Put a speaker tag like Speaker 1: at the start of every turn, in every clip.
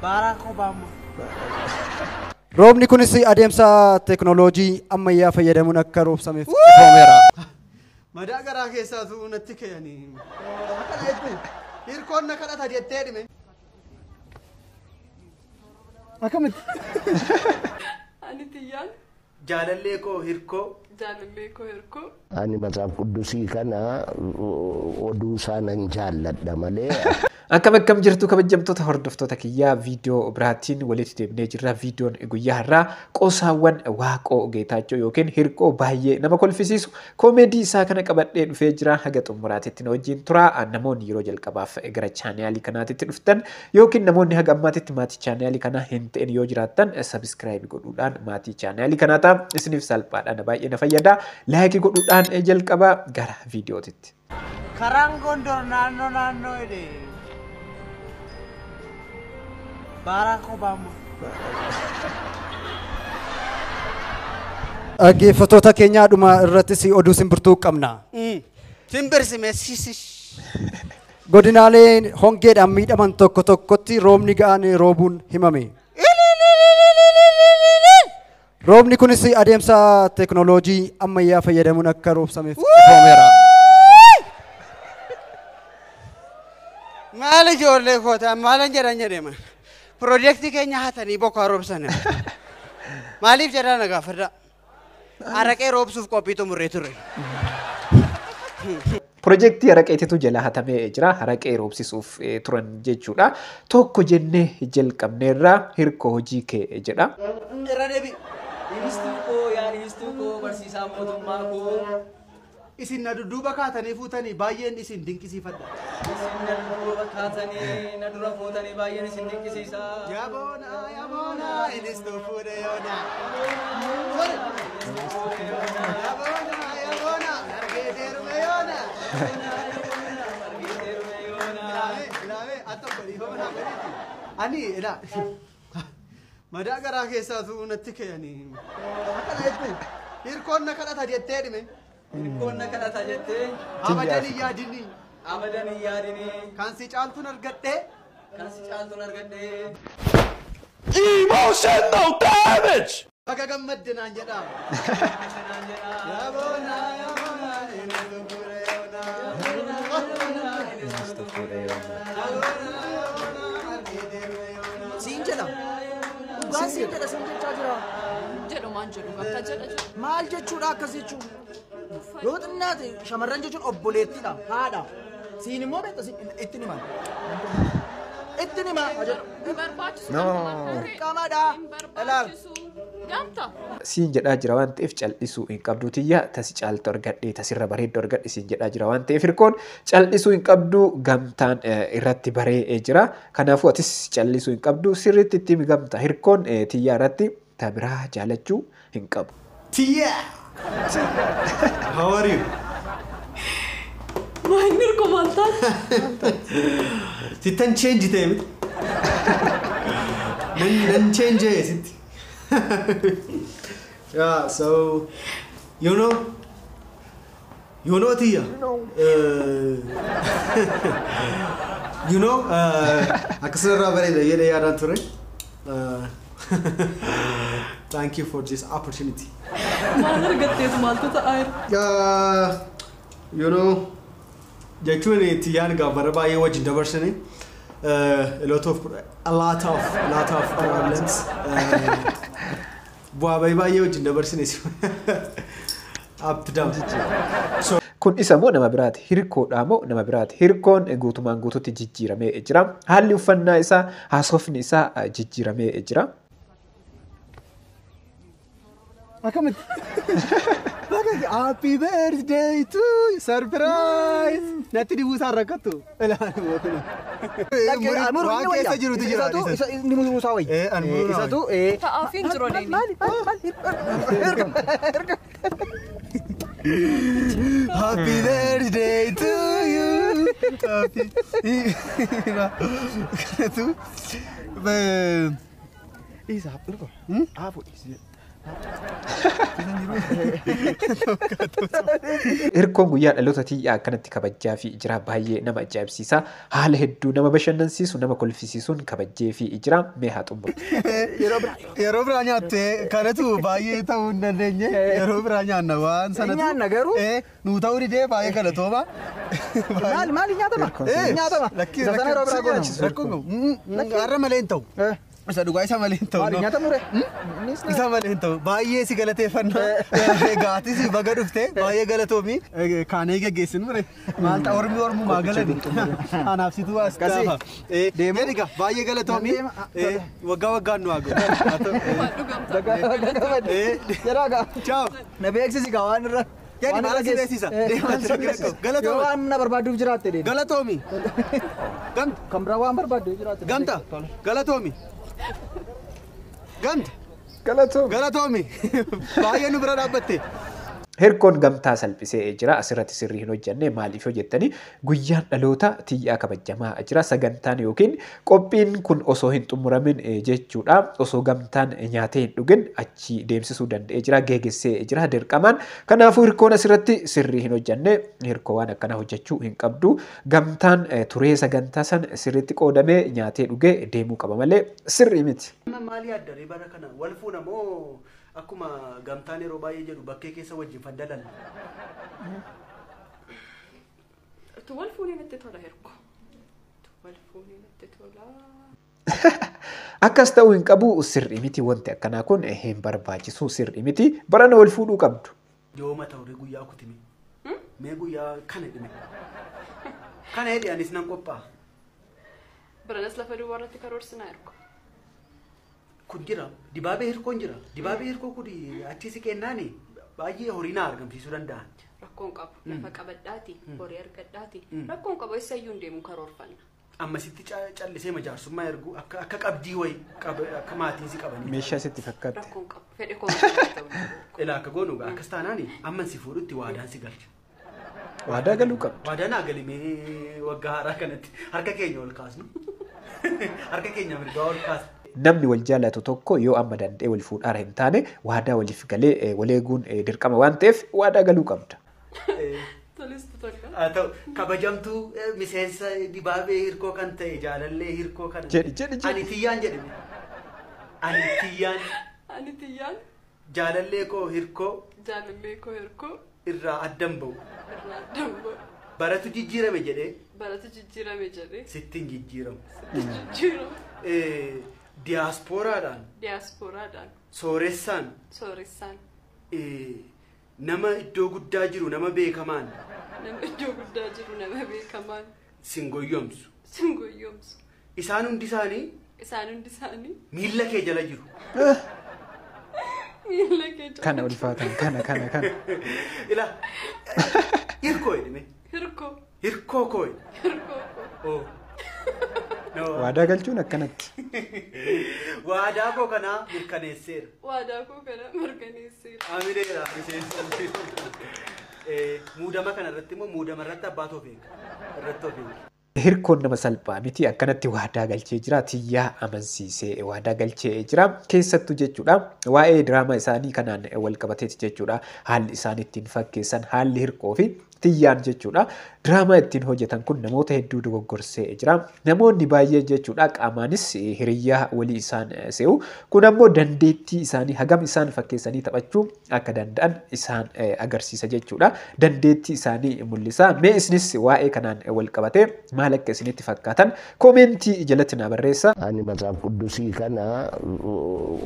Speaker 1: Barack Obama.
Speaker 2: Roobni kunis adeemsa teekinooloojii ammayyaa fayyadamuun akka roobsameef ifoomeera.
Speaker 3: Madaa garaa keessaatu natti ka'anii. Akkana jechuun hirkoon na kadhata jettee dhime.
Speaker 2: Akkamitti?
Speaker 4: Ani Tiyyaan.
Speaker 3: Jaalallee koo hirkoo.
Speaker 4: Jaalallee koo hirkoo.
Speaker 5: Ani Matsaaf Quddusii kana oduu isaa nan jaalladha malee.
Speaker 6: Akkam akkam jirtu kabajamtoota hordoftoota kiyyaa, viidiyoo biraatiin walitti deebinee jirra. Viidiyoon guyyaa har'aa qoosaawwan Waaqoo Geetaachoo yookiin Hirkoo baay'ee nama kolfisiisu koomeedii isaa kana qabadhee dhufee jira. Haga xumuraatitti na wajjin tura. Namoonni yeroo jalqabaaf gara chaanaalii kanaatitti dhuftan yookiin namoonni haga ammaatitti maatii chaanaalii kanaa hin ta'in yoo jiraattan, subscribe godhuudhaan maatii chaanaalii kanaa ta'a. Isiniif salphaadhaan baay'ee na fayyada. Like godhuudhaan jalqaba, gara viidiyootitti.
Speaker 1: Karaan Gondor naannoo naannoo jedhe. Barack Obama.
Speaker 2: Dhaggeeffattoota keenyaa, dhuma irrattis oduu simbirtuu qabna.
Speaker 3: Simbirsi meessisi.
Speaker 2: Godinaaleen hongeedhaan miidhaman tokko tokkotti roobni ga'aan roobuun himame. Roobni kunis adeemsa teekinooloojii ammayyaa fayyadamuun akka roobsameef ifoomeera.
Speaker 3: Maal ijoollee koota maalan jedhan jedhema. Piroojeektii keenya hatanii bokkaa roobsan. Maaliif jedhaa na gaafadha. Araqee roobsuuf qophii xumurree turre.
Speaker 6: Piroojeektii araqeetitu jala hatamee jira. Araqee roobsisuuf turan jechuudha. Tokko jennee jalqabneerra, Hirkoo hojii kee jedha.
Speaker 3: Irra deebi.
Speaker 7: Dhiistuu koo yaa dhiistuu koo, barsiisaa mootummaa koo.
Speaker 3: Isin na dudduuba kaatanii fuutanii baay'een isin dinqisiifadha.
Speaker 7: Isin na dudduuba kaatanii na dura fuutanii baay'een isin dinqisiisa.
Speaker 3: Yaboona yaboona inistuu fuudhe yoona. Yaboona yaboona argee deerume yoona. Ilaamee ilaamee ati obbo dhiifama naa godhiiti. Ani ilaa madaa garaa keessaatu natti ka'anii. Akkana jechuun hirkoon na kadhata jettee dhime.
Speaker 7: Hirkoon na kadhata jettee.
Speaker 3: Abadan hin yaadini.
Speaker 7: Abadan hin yaadini.
Speaker 3: Kan si caaltuun argadhee.
Speaker 7: Kan si caaltuun argadhee.
Speaker 8: Emotional damage!
Speaker 3: Baga gammadde naan jedhaa.
Speaker 7: Naan jedhaa.
Speaker 3: Yaboona yaboona inni fuudhe yoona. Yaboona yaboona argee deerume yoona.
Speaker 9: Siin jedha. Dhugaan siin jedha, siin jechaa jira.
Speaker 4: Jedhu maan jedhu bakka jedha jedhu.
Speaker 9: Maal jechuudha akkas jechuun? Yoo xinnaate shamarran jechuun obboleettiidha, haadha. Siin immoo beekta ittiin hima. Ittiin hima haa jedhu.
Speaker 4: Hin barbaachisu.
Speaker 8: No.
Speaker 9: Dirqamadha.
Speaker 4: Hin
Speaker 9: Ilaal.
Speaker 4: barbaachisu. Gamta.
Speaker 6: Siin jedhaa jira waan ta'eef cal'isuu hin qabdu tiyya, tasi caaltu argadhe, tasirra bareeddu argadhe siin jedhaa jira waan ta'eef hirkoon cal'isuu hin qabdu, gamtaan irratti baree jira. Kanaafuu atis cal'isuu hin qabdu, sirriitti itti himi gamta, hirkoon tiyyaa irratti tabiraa jaalachuu hin qabu.
Speaker 3: Tiyya! How are you?
Speaker 4: Maal hirkoo, maal taate?
Speaker 3: Sittan change ta'e miti. Nan change sitti. Yeah, so you know Tiyya. Akkasumarraa bareeda jedhee yaadaan ture. Thank you for this opportunity.
Speaker 4: Maal argatteetu, maaltu ta'aa jira?
Speaker 3: Jechuun tiyyaan egaa bara baay'ee wajjin dabarsine a lot of problems, bu'aa bayii baay'ee wajjin dabarsine, up to down. So
Speaker 6: Kun isa moo nama biraati? Hirkoodha moo nama biraati? Hirkoon guutumaan guututti jijjiiramee jira. Haalli uffannaa isaa, haasofni isaa jijjiiramee jira.
Speaker 3: Akkamitti? Happy birthday to you. Surprise! Natti dibuu isaan rakkattu. Ilaali mootummaa. Waan keessa jirutu jira.
Speaker 9: Isatu isa inni muruu isaa wayya.
Speaker 3: Ani muruu naa
Speaker 9: Isatu
Speaker 4: Ta'aafiin jiru deemi.
Speaker 9: Maali maali maali, erga erga.
Speaker 3: Happy birthday to you. Happy. Kanatu.
Speaker 9: Isa erga. Hafu dhiisi.
Speaker 6: Hirkoon guyyaa dhaloota Tiyyaa akkanatti kabajaa fi jira baay'ee nama ajaa'ibsiisa. Haala hedduu nama bashannansiisu, nama kolfisiisuun kabajjee fi jira mee haa xumuru.
Speaker 3: Yeroo biraa nyaattee kanatu baay'ee ta'uu hin dandeenye. Yeroo biraa nyaanna waan sanatu.
Speaker 9: Nyaanna garuu.
Speaker 3: Nuu ta'uu didee baay'ee galatooma.
Speaker 9: Maal maal nyaatama? Nyaatama.
Speaker 3: Lakkii
Speaker 9: Isa sana yeroo biraa goona.
Speaker 3: Rakkoon qabu. Har'a malee hin ta'u. Isa dhugaa isa malee hin ta'u.
Speaker 9: Maal nyaatamu ree?
Speaker 3: Isa malee hin ta'u. Baay'ee si galateeffannaa. Gaatis baga dhufte baay'ee galatoomi. Kaanee geggeessinu mure. Maal ta'a ormi ormumaa galani. Anaaf situ as gaafa. Deemee dhiga baay'ee galatoomi. Waggaa waggaan nu haa gahu.
Speaker 9: Jedhaa gaa.
Speaker 3: Ciao.
Speaker 9: Na beeksisi gaa waan irra.
Speaker 3: Jedhi maal si beeksisa?
Speaker 9: Yoo waan na barbaaduuf jiraatte deemi.
Speaker 3: Galatoomi. Gamta.
Speaker 9: Kan biraa waan barbaaddu jiraatte.
Speaker 3: Gamta. Galatoomi. Gamta.
Speaker 6: Galatoomi.
Speaker 3: Galatoomi. Baay'ee nu bira dhaabbatte.
Speaker 6: Hirkoon gamtaa salphisee jira. Asirratti sirrii hin hojjenne maaliif hojjettanii guyyaan dhaloota Tiyyaa kabajamaa jira. Sagantaan yookiin qophiin kun osoo hin xumuramin jechuudha. Osoo gamtaan nyaatee hin dhugin achi deemsisuu danda'ee jira. Geegessee jira dirqamaan. Kanaafuu hirkoon asirratti sirrii hin hojjenne. Hirkoo waan akkanaa hojjechuu hin qabdu. Gamtaan turee sagantaa san sirriitti qoodamee nyaatee dhugee deemuu qaba malee sirrii miti.
Speaker 3: Maali yaaddaree bara kana wal fuuna moo akkuma gamtaan yeroo baay'ee jedhu bakkee keessa wajjin faddalan.
Speaker 4: Tu wal fuunee natti tola Hirko. Tu wal fuunee natti tola.
Speaker 6: Akkas ta'uu hin qabu sirrii miti wanti akkanaa kun hin barbaachisu sirrii miti barana wal fuudhuu qabdu.
Speaker 3: Yooma ta'ure guyyaa kutime. Mee guyyaa kana dhime. Kana hidhi anis nan qophaa'a.
Speaker 4: Baranas lafa duwwaa irratti karoorsinaa Hirko.
Speaker 3: Kun jira dibaabee hirkoon jira dibaabee hirkoo kun achi si kennaani baay'ee horii na argamsiisuu danda'a.
Speaker 4: Rakkoon qabu lafa qabadhaati horii argadhaati rakkoon qabu eessayyuu hin deemu karoorfanna.
Speaker 3: Ammasitti callisee majaarsummaa ergu akka qabdii wayi akka maatiin si qabanii.
Speaker 6: Meeshaa sitti fakkaatti.
Speaker 4: Rakkoon qabu fedhe koo ta'uu.
Speaker 3: Ilaa akka goonu akkas taanaani amman si fuudhutti waadaan si galcha.
Speaker 6: Waadaa galuu qabdu.
Speaker 3: Waadaa naa galimee waggaa haaraa kanatti harka keenya ol kaasnu. Harka keenya mirgaa ol kaasnu.
Speaker 6: Namni wal jaalatu tokko yoo amma danda'e wal fuudhaara hin taane waadaa waliif galee wal eeguun dirqama waan ta'eef waadaa galuu qabda.
Speaker 3: Haa ta'u kabajamtuu miseensa dibaabee hirkoo kan ta'e jaalallee hirkoo kan
Speaker 6: Jedhi.
Speaker 3: Ani tiyyaan jedhame. Ani tiyyaan.
Speaker 4: Ani tiyyaan.
Speaker 3: Jaalallee koo hirkoo.
Speaker 4: Jaalallee koo hirkoo.
Speaker 3: Irraa addan ba'u.
Speaker 4: Irraa addan ba'u.
Speaker 3: Baratu jijjiirame jedhee.
Speaker 4: Baratu jijjiirame jedhee.
Speaker 3: Sittiin jijjiiramu.
Speaker 4: Sittiin jijjiiramu.
Speaker 3: Diyaaspooraadhaan.
Speaker 4: Diyaaspooraadhaan.
Speaker 3: Sooressaan.
Speaker 4: Sooressaan.
Speaker 3: Nama iddoo guddaa jiru nama beekamaan.
Speaker 4: Nama iddoo guddaa jiru nama beekamaan.
Speaker 3: Sin goyyomsu.
Speaker 4: Sin goyyomsu.
Speaker 3: Isaan hundi isaanii.
Speaker 4: Isaan hundi isaanii.
Speaker 3: Miilla kee jala jiru.
Speaker 4: Miilla kee jala.
Speaker 6: Kana ulfaatan kana.
Speaker 3: Ilaa hirkoo jedhame.
Speaker 4: Hirkoo.
Speaker 3: Hirkoo koo.
Speaker 4: Hirkoo
Speaker 3: koo.
Speaker 6: Waadaa galchuun akkanatti.
Speaker 3: Waadaa koo kanaa mirkaneesseera.
Speaker 4: Waadaa koo kana mirkaneesseera.
Speaker 3: Amileera miseensa. Muudama kana irratti immoo muudama irratti abbaatu of eega. Irratti of eega.
Speaker 6: Hirkoon nama salphaa miti akkanatti waadaa galchee jira. Tiyyaa amansiisee waadaa galchee jira. Keessattuu jechuudha waa'ee diraamaa isaanii kanaan wal qabateeti jechuudha. Haalli isaan ittiin fakkeessan haalli hirkoo fi tiyyaan jechuudha. Diraamaa ittiin hojjetan kun namoota hedduu dogoggorsee jira. Namoonni baay'een jechuudha qaamaanis hiriyyaa walii isaan se'u. Kun ammoo dandeettii isaanii hagam isaan fakkeessanii taphachuu akka danda'an isaan agarsiisa jechuudha. Dandeettii isaanii mul'isa. Mee isinis waa'ee kanaan wal qabatee maal akka isinitti fakkaatan koomentii jalatti naa barreessa.
Speaker 5: Ani Matsaaf Qudusii kana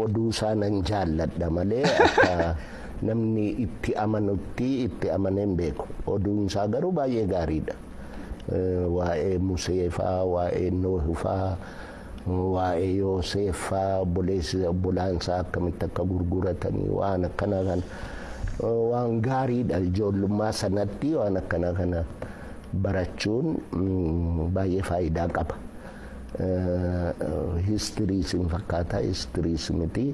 Speaker 5: oduu isaa nan jaalladha malee akka namni itti amanutti itti amanee hin beeku. Oduun isaa garuu baay'ee gaariidha. Waa'ee Musee faa, waa'ee Nooh faa, waa'ee Yoosef faa, obbolaan isaa akkamitti akka gurguratanii waan akkanaa kana waan gaariidha. Ijoollummaa sanatti waan akkanaa kana barachuun baay'ee faayidaa qaba. Histiriis hin fakkaata, histiriis miti.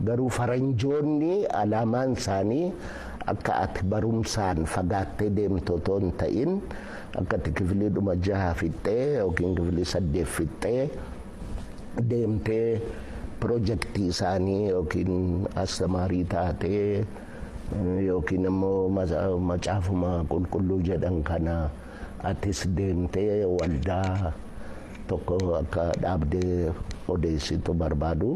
Speaker 5: Garuu faranjoonni alaamaan isaanii akka ati barumsaan fagaattee deemtu otoo hin ta'in akka ati kifiliidhuma 6 fixxee yookiin kifilii 8 fixxee deemtee Pirojektii isaanii yookiin astamaarii taatee yookiin immoo macaafuma qulqulluu jedhan kana atis deemtee waldaa tokko akka dhaabdee odeessitu barbaadu.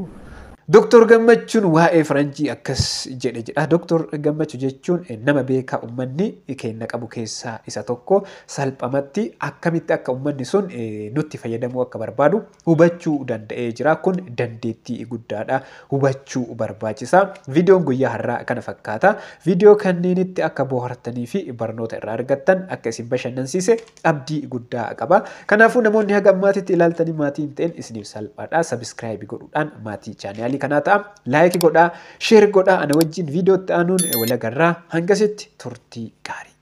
Speaker 6: Doktor Gammachuun waa'ee faranjii akkas jedhe jedha. Doktor Gammachuu jechuun nama beekaa uummanni keenya qabu keessaa isa tokko. Salphamatti akkamitti akka uummanni sun nutti fayyadamuu akka barbaadu hubachuu danda'ee jira. Kun dandeettii guddaadha. Hubachuu barbaachisa. Viidiyoon guyyaa har'aa kana fakkaata. Viidiyoo kanneenitti akka bohaartanii fi barnoota irraa argattan, akka isin bashannansiise abdii guddaa qaba. Kanaafuu namoonni haga ammaatitti ilaaltanii maatii hin ta'in, isiniif salphaadha. Subscribe godhuudhaan maatii chaanaalii kanaa ta'a. Like godhaa, share godhaa, ana wajjin viidiyootti aanuun wal agarraa, hangasitti turtii gaarii.